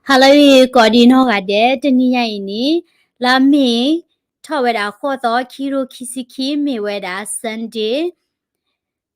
ဟါလၢအဂ့ၤ ကိးဒံနီၢ်ဂၤဒဲး, တနံၤညါအံၤန့ၣ် လါမ့ၤ ထီၣ်ဝဲဒၣ်ဃိးသီ ခံကထိခံဆံခံ မ့ၢ်ဝဲဒၣ် Sunday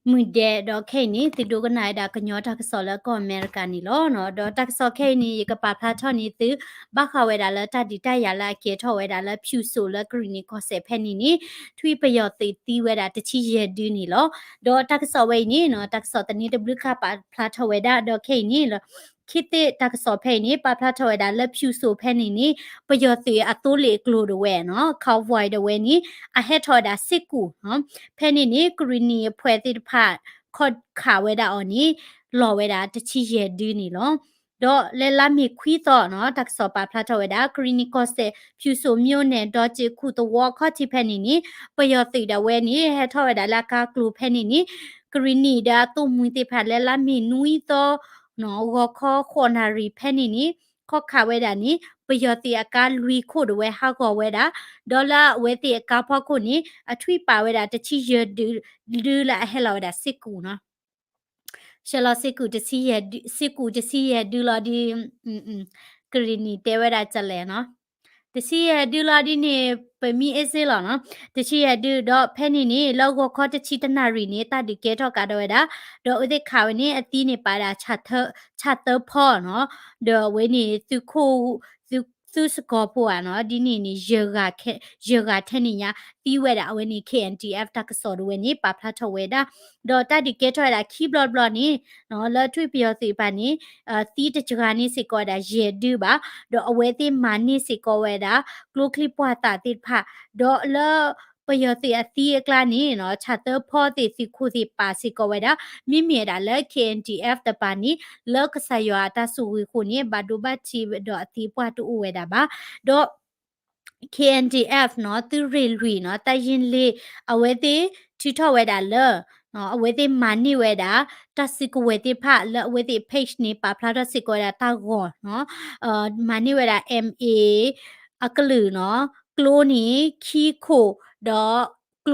မုၢ်ဒဲး, ဒီးခဲအံၤန့ၣ် သုဒိကနၣ်ဝဲဒၣ်ကညီတၢ်ကစီၣ်လၢကီၢ်အမဲရကၤန့ၣ်လီၤ. ဒီးတၢ်ကစီၣ်ခဲအံၤန့ၣ် ယကပာ်ဖျါထီၣ်န့ၢ်သု ဘၣ်ဃးဝဲဒၣ်လၢတၢ်ဒုးတၢ်ယၤလၢအကဲထီၣ်ဝဲဒၣ်လၢ ဖၠူၣ်စိး လၢကရံၣ်နံၣ်ကီၢ်စဲၣ်ဖဲန့ၣ်န့ၣ် ထွံၣ်ပယီၤသုးသံဝဲဒၣ်တဆံယဲၢ်ဒုန့ၣ်လီၤ. ဒီးတၢ်ကစီၣ်ဝဲအံၤန့ၣ် တၢ်ကစီၣ်သန့တဘျုးခါပာ်ဖျါထီၣ်ဝဲဒၣ်, ဒီးခဲအံၤန့ၣ် ခေတ်သစ်တၢ်ကစီၣ်ဖဲအံၤန့ၣ် ပာ်ဖျါထီၣ်ဝဲဒၣ်လၢ ဖၠူၣ်စိး ဖဲန့ၣ်န့ၣ် ပယီၤသုးအသိလ့ၣ်အကျိၤဒၣ်ဝဲနီၤ convoy ဒၣ်ဝဲန့ၣ် အဟဲထီၣ်ဝဲဒၣ်စ့ၢ်ကီးနီၤ. ဖဲန့ၣ်န့ၣ် ကရံၣ်နံၣ်အဖှဲးသ့ၣ်တဖၣ် ခီၣ်ခးဝဲဒၣ်အီၤန့ၣ် လီၤဝဲဒၣ်တဆံယဲၢ်ဒုန့ၣ်လီၤ. ဒီးလၢလါမ့ၤခွံသီနီၤ တၢ်ကစီၣ်ပာ်ဖျါထီၣ်ဝဲဒၣ် ကရံၣ်နံၣ်ကီၢ်စဲၣ် ဖၠူၣ်စိး မြို့နယ် ဒီးစ့ၣ်ခူၣ်သဝီခီၣ်ထံးဖဲန့ၣ်န့ၣ် ပယီၤသုးဒၣ်ဝဲန့ၣ် ဟဲထီၣ်ဝဲဒၣ်လၢအကါကျိၤဖဲန့ၣ်န့ၣ် ကရံၣ်နံၣ်ဒီးအသိၣ်မှံသ့ၣ်တဖၣ် လၢလါမ့ၤနွံသီနီၤ ဂီၤခီဃိးနၣ်ရံၣ်ဖဲန့ၣ်န့ၣ် ခီၣ်ခးဝဲဒၣ်န့ၣ် ပယီၤသုးအကါလွံၢ်ခိၣ်ဒၣ်ဝဲဟးဂီၤဝဲဒၣ်, ဒီးလၢအဝဲသ့ၣ်အကါဖီခိၣ်န့ၣ် အထွံၣ်ပာ်ဝဲဒၣ်တဆံယဲၢ်ဒု ဒုလၢအဟဲလီၤဝဲဒၣ်စ့ၢ်ကီးနီၤ. ဆှၢလီၤ စ့ၢ်ကီးတဆံယဲၢ်ဒုလီၤဒီး ကရံၣ်နံၣ်တဲဝဲဒၣ်ကလဲၣ်နီၤ, တဆံယဲၢ်ဒုလီၤဒ်န့ၣ် ပမ့ၢ်အဲၣ်စ့လီၤနီၤ, တဆံယဲၢ်ဒု ဒီးဖဲန့ၣ်န့ၣ် လၢဂီၤခီတဆံတနၣ်ရံၣ်န့ၣ် တၢ်ဒုးကဲထီၣ်ကးဒီးဝဲဒၣ်, ဒီးအဝဲသ့ၣ်ခးဝဲန့ၣ် အသံန့ၣ်ပာ်ဒၣ် ဆၣ်သၢဖီနီၤ, ဒီးအဝဲန့ၣ် သုးခိၣ် သုးစကီၤဖိဧါနီၤ, ဒ်န့ၣ်န့ၣ် ယဲၢ်ဂၤထဲန့ၣ်ညါ သံဝဲဒၣ်အဝဲန့ၣ် K N D F တၢ်ကစီၣ်ဒၣ်ဝဲန့ၣ် ပာ်ဖျါထီၣ်ဝဲဒၣ်, ဒီးတၢ်ဒုးကဲထီၣ်ဝဲဒၣ်ခံဘျီတဘျီန့ၣ် လၢထွံၣ်ပယီၤသုးတဖၣ်န့ၣ် သံတစှၤန့ၢ်စ့ၢ်ကီးဝဲဒၣ်ယဲၢ်ဒုဘၣ်, ဒီးအဝဲသ့ၣ်မၤန့ၢ်စ့ၢ်ကီးဝဲဒၣ် ကျိချံမျိာ်သၣ်သ့ၣ်တဖၣ်, ဒီးလၢပယီၤသုးအသံအကျါန့ၣ် ဆၣ်သၢဖီသ့ၣ် သုးခိၣ်သ့ၣ်ပာ်စ့ၢ်ကီးဝဲဒၣ်, မ့မ့ၢ်ဝဲဒၣ်လၢ K N D F တပၤန့ၣ် လၢကစၢ်ယွၤအတၢ်ဆိၣ်ဂ့ၤအဃိန့ၣ် ဘၣ်ဒိဘၣ်ထံးဒီးအသံပှၢ်တအိၣ်ဝဲဒၣ်ဘၣ်, ဒီး K N D F နီၤ သုးရ့ၣ်လွံၢ်နီၤ တၢ်ယ့လ့ အဝဲသ့ၣ်ထုးထီၣ်ဝဲဒၣ်လၢ အဝဲသ့ၣ်မၤန့ၢ်ဝဲဒၣ် တၢ်စုကဝဲၤသ့ၣ်တဖၣ်လၢအဝဲသ့ၣ် page န့ၣ် ပာ်ဖျါထီၣ်စ့ၢ်ကီးဝဲဒၣ်တၢ်ဂီၤနီၤ, မၤန့ၢ်ဝဲဒၣ် M A အကလုာ်နီၤ, ကျိန့ၣ် ခံ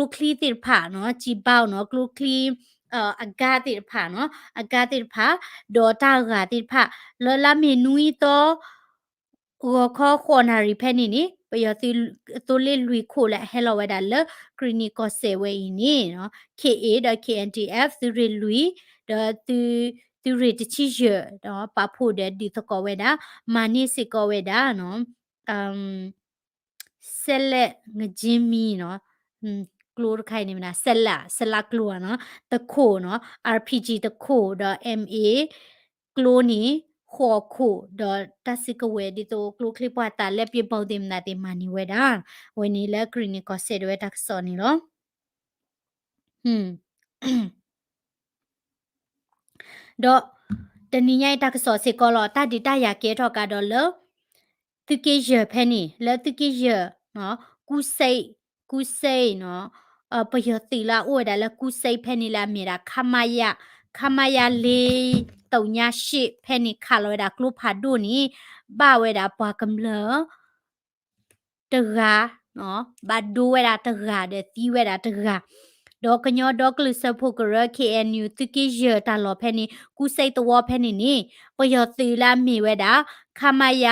ခိၣ်, ဒီးကျိချံသ့ၣ်တဖၣ်နီၤ, စံဘၣ်နီၤ, ကျိချံ အဂၤသ့ၣ်တဖၣ်နီၤ, အဂၤသ့ၣ်တဖၣ်, ဒီးတၢ်ဂၤသ့ၣ်တဖၣ်, လၢလါမ့ၤနွံသီ ဂီၤခီဃိးနၣ်ရံၣ်ဖဲန့ၣ်န့ၣ် ပယီၤသုး အသိလ့ၣ်လွံၢ်ခိၣ်လၢအဟဲလီၤဝဲဒၣ်လၢ ကရံၣ်နံၣ်ကီၢ်စဲၣ်ဝဲအံၤန့ၣ် K A ဒီး K N D F သုးရ့ၣ်လွံၢ် ဒီး သုးရ့ၣ်တဆံယဲၢ် ဒီးပာ်ဖှိၣ်ဒီးဒုးသကိးဝဲဒၣ် မၤန့ၢ်စ့ၢ်ကီးဝဲဒၣ် စဲးလဲး ငကၠ့မံနီၤ, ကျိတခါအံၤန့ၣ်မ့ၢ်ဒၣ် စဲးလး စဲးလးကျိနီၤ, တခိၣ်နီၤ, R P G တခိၣ် ဒီး M A ကျိန့ၣ် ဃိးခိၣ် ဒီးတၢ်စုကဝဲၤဒ်သိးကျိချံမျိာ်သၣ် လက်ပစ်ဗုံး သ့ၣ်မနုၤသ့ၣ်မၤန့ၢ်ဝဲဒၣ်, အဝဲန့ၣ်လၢကရံၣ်နံၣ်ကီၢ်စဲၣ်ဒၣ်ဝဲတၢ်ကစီၣ်န့ၣ်လီၤ. ဒီးတနံၤညါအံၤတၢ်ကစီၣ်စ့ၢ်ကီးလီၤ တၢ်ဒုးတၢ်ယၤကဲထီၣ်ကးဒီးလၢ သုးက့ယဲၢ်ဖဲန့ၣ် လၢသုးက့ယဲၢ် ကူစဲး ကူစဲးနီၤ, ပယီၤသုးလၢအအိၣ်ဝဲဒၣ်လၢကူစဲးဖဲန့ၣ်လၢအမ့ၢ်ဒၣ် ခမရ ခမရ လေးသုညရှစ် ဖဲန့ၣ် ခးလီၤဝဲဒၣ်ကျိဖးဒိၣ်န့ၣ် ဘၣ်ဝဲဒၣ်ပှၤကမျၢၢ် တဂၤ, ဘၣ်ဒိဝဲဒၣ်တဂၤဒီးသံဝဲဒၣ်တဂၤ, ဒီးကညီဒီကလုာ်စၢဖှိၣ်ကရၢ K N U သုးက့ယဲၢ်တၢ်လီၢ်ဖဲန့ၣ် ကူစဲးသဝီဖဲန့ၣ်န့ၣ် ပယီၤသုးလၢအမ့ၢ်ဝဲဒၣ် ခမရ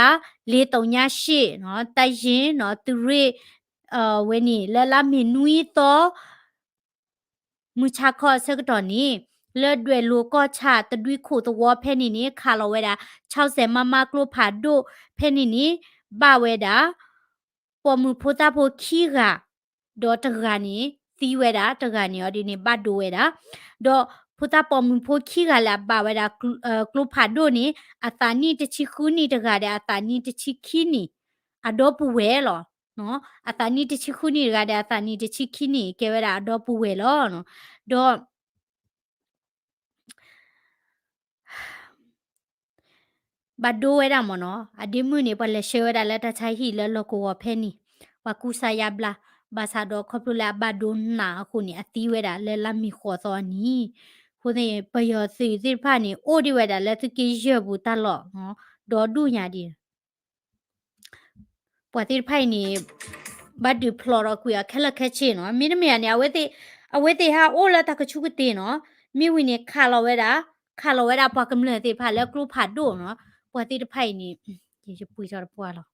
လေးသုညရှစ်နီၤ တၢ်ယ့ၢ်နီၤ သုးရ့ၣ် ဝဲန့ၣ် လၢလါမ့ၤနွံသီ မုၢ်ဆါခီအဆၢကတီၢ်န့ၣ် လၢဒွဲၣ်လိၤကီၢ်ဆၣ်တဒွံခိၣ်သဝီဖဲန့ၣ်န့ၣ် ခးလီၤဝဲဒၣ် ဆၣ်စဲးမါမါကျိဖးဒိၣ်ဖဲန့ၣ်န့ၣ် ဘၣ်ဝဲဒၣ် ပိာ်မုၣ်ဖိသၣ်ဖိခံဂၤ, ဒီးတဂၤန့ၣ် သံဝဲဒၣ် တဂၤန့ၣ်အီၤဒ်န့ၣ် ဘၣ်ဒိဝဲဒၣ်, ဒီးဖိသၣ်ပိာ်မုၣ်ဖိခံဂၤလၢအဘၣ်ဝဲဒၣ် ကျိဖးဒိၣ်န့ၣ် အသးနံၣ်တဆံဃုနံၣ်တဂၤဒီး အသးနံၣ်တဆံခံနံၣ် အဒီပုၢ်ဝဲၢ်လီၤ. အသးနံၣ်တဆံဃုနံၣ်တဂၤဒီး အသးနံၣ်တဆံခံနံၣ် ကဲဝဲဒၣ်အဒီပုၢ်ဝဲၢ်လီၤ. ဒီး ဘၣ်ဒိဝဲဒၣ်မ့ၢ်နီၤ, အဒ့မုၣ်န့ၣ် ပှၤလဲၤဆှၢဝဲဒၣ်လၢတၢ်ဆါဟံၣ်လၢလီၢ်ကဝီၤဖဲန့ၣ်, ပှၤကူစါယါဘျါ, ဘၣ်ဆၣ်ဒီးခီဖျိလၢအဘၣ်ဒိနးအဃိန့ၣ် အသံဝဲဒၣ်လၢလါမ့ၤဃိးသီအနံၤ, အဃိန့ၣ် ပယီၤသုးသ့ၣ်တဖၣ်န့ၣ် အိၣ်ဒံးဝဲဒၣ်လၢသုးက့ယဲၢ်ပူၤတၢ်လီၢ်, ဒီဒူၣ်ညါဒံး ပှၤသ့ၣ်တဖၣ်အံၤန့ၣ် ဘၣ်ဒုးဖျိးဒီးကွံာ်အီၤခဲလၢာ်ခဲဆ့နီၤ, မ့တမ့ၢ်န့ၣ် အဝဲသ့ၣ်ဟးအိၣ်လၢတၢ်ကဆူးကတ့ၢ်နီၤ, မ့ၢ်ဝံၤန့ၣ် ခးလီၤဝဲဒၣ်, ခးလီၤဝဲဒၣ်ပှၤကမျၢၢ်သ့ၣ်တဖၣ်လၢကျိဖးဒိၣ်နီၤ, ပှၤသ့ၣ်တဖၣ်အံၤန့ၣ် ယပှ့ၤထီၣ်တပှၢ်လီၤ.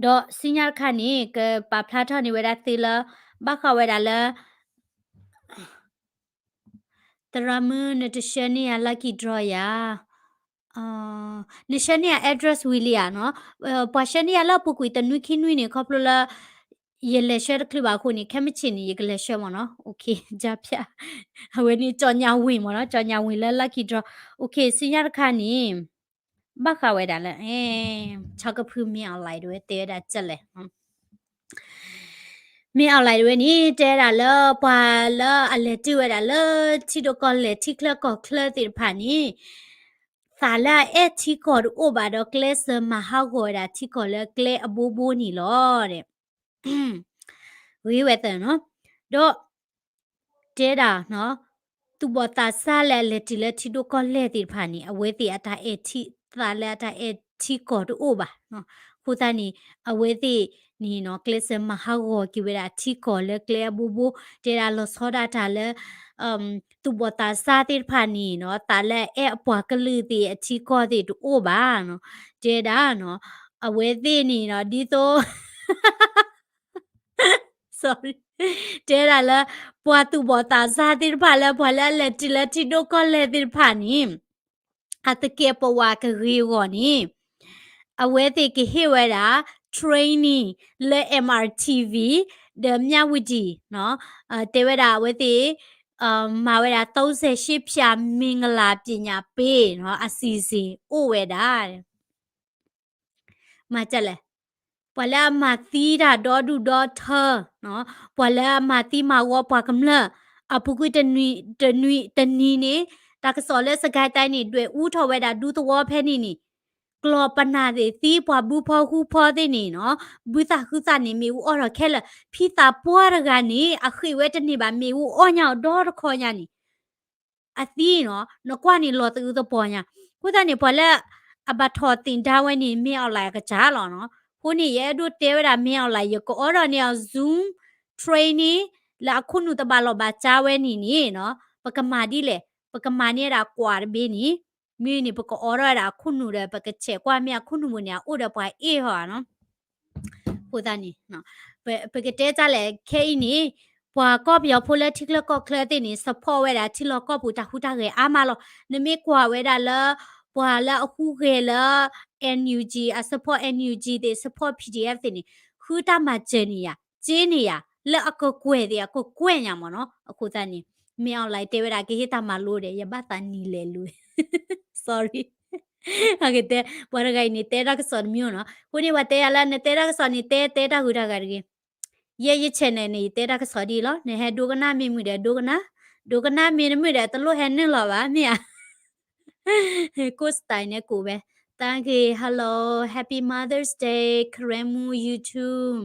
ဒီးဆူညါတခါန့ၣ် ကပာ်ဖျါထီၣ်န့ၢ်ဝဲဒၣ်သုလၢ ဘၣ်ဃးဝဲဒၣ်လၢ သရၣ်မုၣ် နတဆှၢန့ၢ်ယၤ lucky draw ယၤ, နဆှၢန့ၢ်ယၤ address ဝံၤလံဧါနီၤ. ပှၤဆှၢန့ၢ်ယၤလၢအပူၤကွံာ်တနွံခံနွံန့ၣ် ခီဖျိလၢ ယလဲၤဆှၢတချုးဘၣ်အဃိန့ၣ် ခဲမုၢ်ဆ့ၣ်န့ၣ် ယကလဲၤဆှၢမ့ၢ်နီၤ. အဝဲန့ၣ် ကၠီညါဝ့ၢ်မ့ၢ်နီၤ, ကၠီညါဝ့ၢ်လၢ lucky draw. ဆူညါတခါန့ၣ် ဘၣ်ဃးဝဲဒၣ်လၢ ဆီကဖု မင်းအောင်လှိုင် တဝဲတဲဝဲဒၣ်ကလဲၣ် မင်းအောင်လှိုင် တဝဲန့ၣ် တဲဝဲဒၣ်လၢ ပှၤလၢအလဲၤတုၤဝဲဒၣ်လၢထံဒိၣ်ကီၢ်လဲၢ်ထံချၢကီၢ်ချၢသ့ၣ်တဖၣ်န့ၣ် သးလၢအအဲၣ်ထံကီၢ်တအိၣ်ဘၣ်ဒီး ကျဲးစၢးမၤဟးဂီၤဝဲဒၣ်ထံကီၢ်လၢကျဲအဘိဘိန့ၣ်လီၤ. ဂ့ၤဝဲသၢနီၤ, ဒီး တဲဒၣ် သူၣ်ဘီၣ်သးစၢ်လၢအလဲၤတုၤလၢထံဒိၣ်ကီၢ်လဲၢ်သ့ၣ်တဖၣ်န့ၣ် အဝဲသ့ၣ်အတၢ်အဲၣ်ထံ သးလၢအတၢ်အဲၣ်ထံကီၢ်တအိၣ်ဘၣ်. အဃိသတးန့ၣ် အဝဲသ့ၣ်န့ၣ်နီၤ ကျဲးစၢးမၤဟးဂီၤက့ၤဝဲဒၣ်ထံကီၢ်လၢကျဲအဘိဘိ, တဲဒၣ်လီၤဆီဒၣ်တၢ်လၢ သူၣ်ဘီၣ်သးစၢ်သ့ၣ်တဖၣ်န့ၣ်နီၤ သးလၢအအဲၣ်အပှၤကလုာ်သ့ၣ်အထံကီၢ်သ့ၣ်တအိၣ်ဘၣ်နီၤ. တဲဒၣ်နီၤ အဝဲသ့ၣ်န့ၣ်နီၤ ဒ်သိး sorry, တဲဒၣ်လၢ ပှၤသူၣ်ဘီၣ်သးစၢ်သ့ၣ်တဖၣ်လၢ ပှၤလၢအလဲၤတုၤလၢထံဒိၣ်ကီၢ်လဲၢ်သ့ၣ်တဖၣ်န့ၣ် အသကဲးပဝးကဂ့ၤအဂီၢ်န့ၣ် အဝဲသ့ၣ်ကဟ့ၣ်ဝဲဒၣ် training လၢ M R T V ဒီး မြဝတီ နီၤ, တဲဝဲဒၣ်အဝဲသ့ၣ် မၤဝဲဒၣ် သုံးဆယ့်ရှစ်ဖြာ မင်္ဂလာပညာပေး နီၤ အစီအစဉ်အိၣ်ဝဲဒၣ် မၤကလဲၣ်, ပှၤလၢအမၤသံတၢ်ဒီဒူၣ်ဒီထၢ, ပှၤလၢအမၤသံမၤဝီပှၤကမျၢၢ်, အပူၤကွံာ်တနံၤန့ၣ် တၢ်ကစီၣ်လၢ စစ်ကိုင်းတိုင်း န့ၣ် ဒွဲၣ်အူထီၣ်ဝဲဒၣ်ဒူသဝီဖဲန့ၣ်န့ၣ်, ကျီၢ်ပနၢ်သ့ၣ် သံပှၤဘုဖီဃုဖီသ့ၣ်န့ၣ်နီၤ, ဘုသၣ်ဃုသၣ်န့ၣ် မ့ၣ်အူအီၣ်ထီၣ်ခဲလၢာ်, ဖံသးပှၢ်တဂၤန့ၣ် အဃ့ၢ်ဝဲတန့ၢ်ဘၣ် မ့ၣ်အူအီၣ်ညါအီၤဒီတခီညါန့ၣ် အသံနီၤ, နကွၢ်န့ၣ်လီၤသအုးသပှီၤညါ, အဃိသတးန့ၣ် ပှၤလၢအဘၣ်ထီၣ်သ့ၣ်ဒါဝဲန့ၣ် မင်းအောင်လှိုင် အကစၢ်လီၤနီၤ. အဃိန့ၣ် ယအဲၣ်ဒိးတဲဝဲဒၣ် မင်းအောင်လှိုင် ယကအိးထီၣ်န့ၢ်အီၤ Zoom training လၢအခိၣ်နူာ်တဘၣ်လီၢ်ဘၣ်စးဝဲန့ၣ်န့ၣ်နီၤ, ပကမၤဒ်လဲၣ်, ပကမၤန့ၢ်ဒၣ်ကွၢ်တဘ့ၣ်န့ၣ်, မ့ၢ်န့ၣ် ပကအိးထီၣ်ဝဲဒၣ်အခိၣ်နူာ်ဒီး ပကဆဲးကွၢ်မ့ၢ်အခိၣ်နူာ်ပူၤန့ၣ် အအိၣ်ဒီးပှၤအ့ၣ်ဟီဧါနီၤ. အဃိသတးန့ၣ် ပကတဲတၢ်လဲၣ် ခဲအံၤန့ၣ် ပှၤကီၢ်ပယီၤဖိလၢထံချၢကီၢ်ချၢသ့ၣ်န့ၣ် support ဝဲဒၣ်ထံလီၢ်ကီၢ်ပူၤတၢ်ဟူးတၢ်ဂဲၤအါမးလီၤ. နမ့ၢ်ကွၢ်ဝဲဒၣ်လၢ ပှၤလၢအဟူးဂဲၤလၢ N U G အ support N U G သ့ၣ် support P D F သ့ၣ်န့ၣ် ဃုတၢ်မၤစၢၤန့ၢ်ယၤ, စ့န့ၢ်ယၤ, လၢအကကွဲၢ်သ့ၣ်အကကွဲၢ်ညါမ့ၢ်နီၤ. အဃိသတးန့ၣ် မင်းအောင်လှိုင် တဲဝဲဒၣ်ကဟ့ၣ်တၢ်မၤလိဒီး ယဘၣ်သးနံၤလဲၤလူၤ sorry အကတဲ ပှၤတဂၤအံၤန့ၣ် တဲတၢ်ကစီၣ်တမံၤနီၤ. အဃိန့ၣ် ပှၤတဲယၤလၢ နတဲတၢ်ကစီၣ်န့ၣ် တဲ တဲတၢ်ဂုၤတၢ်ဂၤတဂ့ၤ. ယဲယ channel န့ၣ် ယတဲတၢ်ကစီၣ်ဒ်အံၤလီၤ. နဟဲဒိကနၣ်မ့ၢ်မုာ်ဒီးဒိကနၣ်, ဒိကနၣ်မ့ၢ်တမုာ်ဒီး တလိၣ်ဟဲနုာ်လီၤဘၣ် မ့ၢ်ဧါ. ကိး style န့ၣ်ကိးဝဲ. တၢ်ဂ့ၤ hello, happy Mother's Day, Karen Mu YouTube.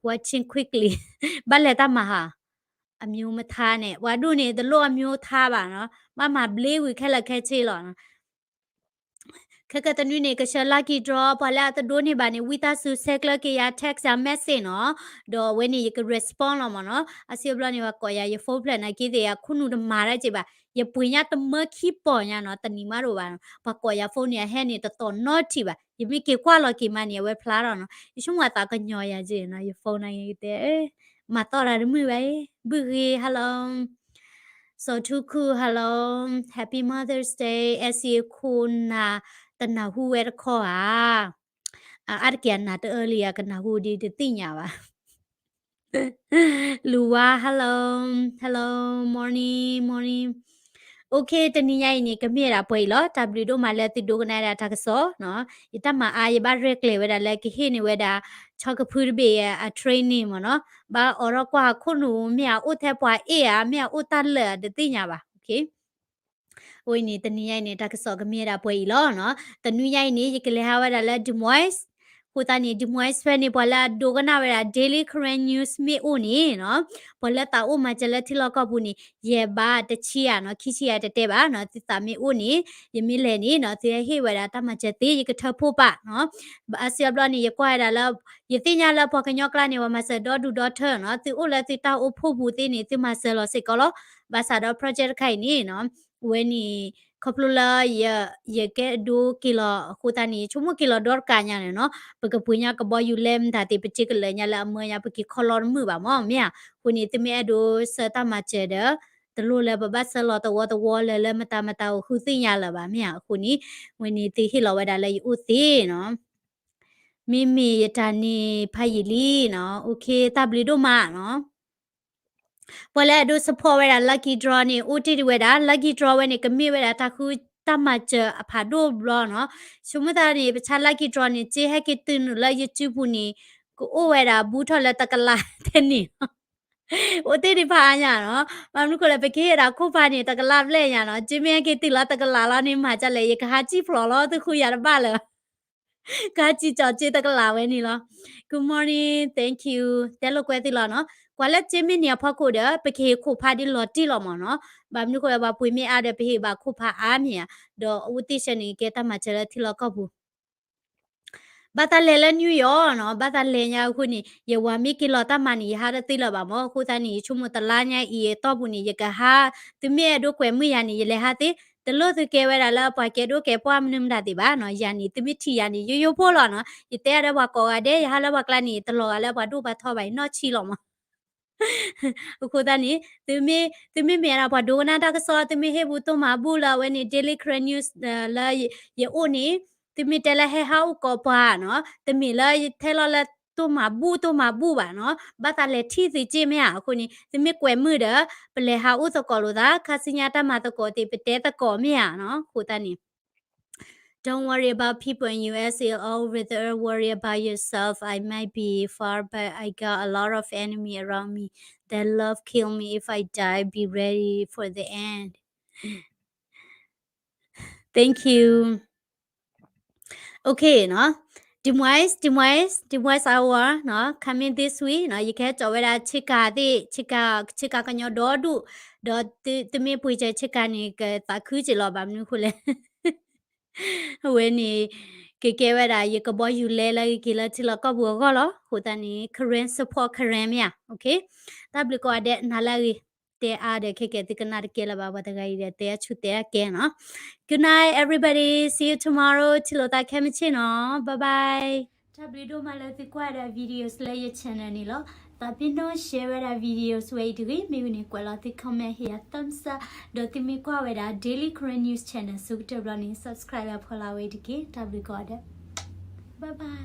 Watching quickly. ဘၣ်လဲၤတၢ်မၤဟါ အမျိုးမထားနဲ့ ပှၤဒိၣ်န့ၣ် တလိၣ်အမျိုးထားဘၣ်နီၤ, ဘၣ်မၤဘျ့ဝံၤခဲလၢာ်ခဲဆ့လီၤနီၤ. ခဲကတနွံန့ၣ် ကဆှၢ lucky draw ပှၤလၢအတဒိးန့ၢ်ဘၣ်န့ၣ် ဝံသးစူၤ ဆဲးကျၢက့ၤယၤ text ယၤ message နီၤ, ဒီးအဝဲန့ၣ် ယက respond လီၤမ့ၢ်နီၤ. အါစုအါဘျီန့ၣ် ပှၤကိးယၤ ယ phone ဖျၢၣ်နာ်က့သ့ၣ် အခိၣ်နူာ်တမၤတၢ်က့ဘၣ်, ယပှ့ၤညါတမၢခံပီၢ်ညါနီၤ, တနံၤမးတအိၣ်ဘၣ်နီၤ. ပှၤကိးယၤ phone န့ၣ် အဟဲန့ၣ် တသီၣ်နီတထံၣ်ဘၣ်, ယမ့ၢ်က့ၤကွၢ်လီၤက့ၤမးန့ၣ် အဝဲဖျါထီၣ်နီၤ. ယဆိကမိၣ်အသးကညီၤယၤက့နီၤ, ယ phone နာ်က့တဲ မၤသီၣ်တၢ်တမုာ်ဘၣ်အံၤ, ဘုဂ့ၤ hello. စီၤထူခူ hello, happy Mother's Day, S C A ခိၣ်နၢ် တနၢ်ဟူဝဲတခီဧါ. အါတက့ၢ်အနၢ်တအၢလံ အကနၢ်ဟူဒ်တသ့ၣ်ညါဘၣ်. လူဝါ hello, hello, morning, morning. Okay, တနံၤညါအံၤန့ၣ် ကမ့ၢ်ဒၣ်ပှဲၤအံၤလီၤ. တၢ်ဘျုးဒိၣ်မးလၢသုဒိကနၣ်ဒၣ်တၢ်ကစီၣ်နီၤ. ယတၢ်မၤအါ ယဘၣ်ရဲၣ်ကျဲၤဝဲဒၣ်လၢကဟ့ၣ်န့ၢ်ဝဲဒၣ် ဆီကဖုတဘ့ၣ်အ training မ့ၢ်နီၤ. ဘၣ်အိးထီၣ်ကွၢ်အခိၣ်နူာ် မ့ၢ်အအိၣ်ထဲပှၤအ့ၣ်ဧါ မ့ၢ်အအိၣ်တၢ်လၢာ်ဧါ တသ့ၣ်ညါဘၣ်. Okay. အဝဲန့ၣ် တနံၤညါအံၤန့ၣ် တၢ်ကစီၣ်ကမ့ၢ်ဒၣ်ပှဲၤအံၤလီၤနီၤ. တနွံညါအံၤန့ၣ် ယကလဲၤဟးဝဲဒၣ်လၢ Des Moines. အဃိသတးန့ၣ် Des Moines ဖဲန့ၣ် ပှၤလၢအဒိကနၣ်ဝဲဒၣ် Daily Karen News မ့ၢ်အိၣ်န့ၣ်နီၤ, ပှၤလၢသးအိၣ်မၤစၢၤလၢထံလီၢ်ကီၢ်ပူၤန့ၣ် ယဲၢ်ဘးတဆံဧါနီၤ, ခံဆံဧါတတဲဘၣ်နီၤ, သုသးမ့ၢ်အိၣ်န့ၣ် ယမ့ၢ်လဲၤန့ၣ်နီၤ သုဟဲဟ့ၣ်ဝဲဒၣ်တၢ်မၤစၢၤသ့ ယကထၢဖှိၣ်ပာ်နီၤ. အါစုအါဘျီန့ၣ် ယကွၢ်ဝဲဒၣ်လၢ ယသ့ၣ်ညါလၢပှၤကညီကျါန့ၣ် ပှၤမၤစၢၤဒီဒူၣ်ဒီထၢနီၤ, သုအိၣ်လၢသုတၢ်အိၣ်ဖှိၣ်ပူၤသ့န့ၣ် သုမၤစၢၤလီၤစ့ၢ်ကီးလီၤ. ဘၣ်ဆၣ်ဒီး project တခါအံၤန့ၣ်နီၤ, အဝဲန့ၣ် ခီဖျိလၢ ယကဲဒိက့ၤလီၤအဃိသတးန့ၣ် ယဆိကမိၣ်က့ၤလီၤဒီတကးညါန့ၣ်နီၤ, ပကပှ့ၤညါကဘီယူၤလဲမတၤသ့ၣ် ပစ့ကလၢၤညါလၢအမၢညါ ပက့ၤခီလီၤတမုာ်ဘၣ်မၢ် မ့ၢ်ဧါ. အဃိန့ၣ် သုမ့ၢ်အဲၣ်ဒိးဆှၢတၢ်မၤစၢၤဒီး တလိၣ်လၢပဘၣ်ဆှၢလီၤသဝီသဝီလၢ လၢမတၤမတၤအိၣ်ဃုသ့ၣ်ညါလၢၤဘၣ် မ့ၢ်ဧါ. အဃိန့ၣ် ဝဲန့ၣ်သုဟ့ၣ်လီၤဝဲဒၣ်လၢယအိၣ်သ့နီၤ. မ့မ့ၢ်ယတၢ်န့ၣ်ဖးယံာ်လံနီၤ, အိၣ်ခ့ တၢ်ဘျုးဒိၣ်မးနီၤ. ပှၤလၢအဒိ support ဝဲဒၣ် lucky draw န့ၣ် အိၣ်တ့ၢ်ဒံးဝဲဒၣ် lucky draw ဝဲန့ၣ် ကမ့ၢ်ဝဲဒၣ်တၢ်ဃုတၢ်မၤစၢၤအဖးဒိၣ်ဘျီနီၤ. ဆိကမိၣ်သးန့ၣ် ပဆါ lucky draw န့ၣ် စ့ဟဲက့ၤတုၤနုာ်လၢယစုပူၤန့ၣ် ကအိၣ်ဝဲဒၣ်ဘူးထီၣ်လၢတကလးထဲန့ၣ်လီၤ. အိၣ်တ့ၢ်ဒံးဖးအါညါနီၤ, ဘၣ်မနုၤဃိလဲၣ် ပကဟ့ၣ်ဒၣ်ခိၣ်ဖးန့ၣ် တကလးဘျဲၣ်ညါနီၤ, စ့မ့ၢ်ဟဲက့ၤတုၤလၢတကလးလီၤန့ၣ် မၤဒ်လဲၣ် ယကဟးစံၣ်ဖျိးလီၤ သုဃုယၤတဘၣ်လၢၤ ကဟးစံၣ်ကၠီၣ်စ့တကလးဝဲန့ၣ်လီၤ. Good morning, thank you, တဲလိာ်ကွဲသုလီၤနီၤ. ကွၢ်လၢစ့မ့ၢ်န့ၢ်အဖီခိၣ်ဒီး ပကဟ့ၣ်ခိၣ်ဖးဒ်လီၤတံၢ်လီၤမၢ်နီၤ. ဘၣ်မနုၤဃိ ပှၤပှ့ၤမ့ၢ်အါဒီး ပဟ့ၣ်ဘၣ်ခိၣ်ဖးအါမ့ၢ်ဧါ, ဒီးအဝဲသ့ၣ်ဆၢန့ၣ် ကဲတၢ်မၤစၢၤလၢထံလီၢ်ကီၢ်ပူၤ ဘၣ်သးလဲၤလၢ New York နီၤ, ဘၣ်သးလဲၤညါအဃိန့ၣ် ယဝၤမ့ၢ်က့ၤလီၤတၢ်မၤန့ၣ် ယဟးတသ့လၢၤဘၣ်မၢ်. အဃိသတးန့ၣ် ယဆိကမိၣ်တလါညါအံၤအတီၢ်ပူၤန့ၣ် ယကဟး, သုမ့ၢ်အဲၣ်ဒိးကွဲးမုာ်ယၤန့ၣ် ယလဲၤဟးသ့, တလိၣ်သုကဲဝဲဒၣ်လၢပှၤကဲဒိၣ်ကဲပှၢ်မနုၤမတၤသ့ၣ်ဘၣ်နီၤ. ယၤန့ၣ် သုမ့ၢ်ထံၣ်ယၤန့ၣ် ယိယိဖိလီၤနီၤ. ယတဲအါဒီးပှၤကိးဂၤဒဲး ယဟးလၢပှၤကျါန့ၣ် တလီၤဂာ်လၢပှၤဒိၣ်ပှၤထီဘၣ် ယနီၢ်ဆံးလီၤမၢ်. အဃိသတးန့ၣ် သုမ့ၢ်, သုမ့ၢ်မ့ၢ်ဒၣ်ပှၤဒိကနၣ်တၢ်ကစီၣ် သုမ့ၢ်ဟ့ၣ်ဘူးတိၢ်မၤဘူၣ်လၢအဝဲန့ၣ် Daily Karen News လၢယအိၣ်န့ၣ်, သုမ့ၢ်တဲလၢဟဲဟးအိၣ်ကိးပှၤနီၤ, တမ့ၢ်လၢယထဲလီၤလၢတိၢ်မၤဘူၣ်တိၢ်မၤဘူၣ်ဘၣ်နီၤ, ဘၣ်သးလဲၤထံၣ်သုစ့မ့ၢ်ဧါ. အဃိန့ၣ် သုမ့ၢ်ကွဲးမုာ်ဒီး ပလဲၤဟးအိၣ်သကိးလိာ်သး, ခါဆူညါတၢ်မၤသကိးသ့ၣ် ပတဲသကိးမ့ၢ်ဧါနီၤ. အဃိသတးန့ၣ် Don't worry about people in U S, it's all over the earth. Worry about yourself. I might be far, but I got a lot of enemy around me that love kill me. If I die, be ready for the end. Thank you. Okay နီၤ, ဒံမွဲး, ဒံမွဲး, ဒံမွဲး hour နီၤ, coming this week နီၤ, ယကဟဲကၠီၤဝဲဒၣ် ဆ့ကၤ သ့ၣ်, ဆ့ကၤ, ဆ့ကၤကညီဒီဒူၣ်, ဒီးသုမ့ၢ်ပှ့ၤစၢၤဆ့ကၤန့ၣ် ကသးခုက့ၤလီၤ ဘၣ်မနုၤဃိလဲၣ် အဝဲန့ၣ် ကကဲဝဲဒၣ် ယကဘီယူၤလဲလၢကက့ၤလၢထံလီၢ်ကီၢ်ပူၤအဂီၢ်လီၤ. အဃိသတးန့ၣ် Karen support Karen မ့ၢ်ဧါ. Okay, တၢ်ဘျုးကိးဂၤဒဲး နၤလၢအဂ့ၤ, တဲအါဒီးခဲကဲသုကနၣ်တကဲလၢၤဘၣ်, ပှၤတဂၤအံၤဒီး တဲအဆူၣ်တဲအကဲနီၤ. Good night everybody, see you tomorrow, ထံၣ်လိာ်သးခဲမုၢ်ဆ့ၣ်နီၤ, bye bye. တၢ်ဘျုးဒိၣ်မးလၢသုကွၢ်ဝဲဒၣ် videos လၢယ channel န့ၣ်လီၤ. သးပ့ၤနီၣ် share ဝဲဒၣ် videos ဝဲအံၤတဂ့ၤ, မ့ၢ်ဝံၤန့ၣ် ကွဲးလီၤသု comment ဟ့ၣ်ယၤ thumbs up, ဒီးသုမ့ၢ်ကွၢ်ဝဲဒၣ် Daily Karen News Channel ဆိကတၢၢ်ဘျီန့ၣ် subscribe လၢဖီလာ်ဝဲအံၤတက့ၢ်. တၢ်ဘျုးကိးဂၤဒဲး, bye bye.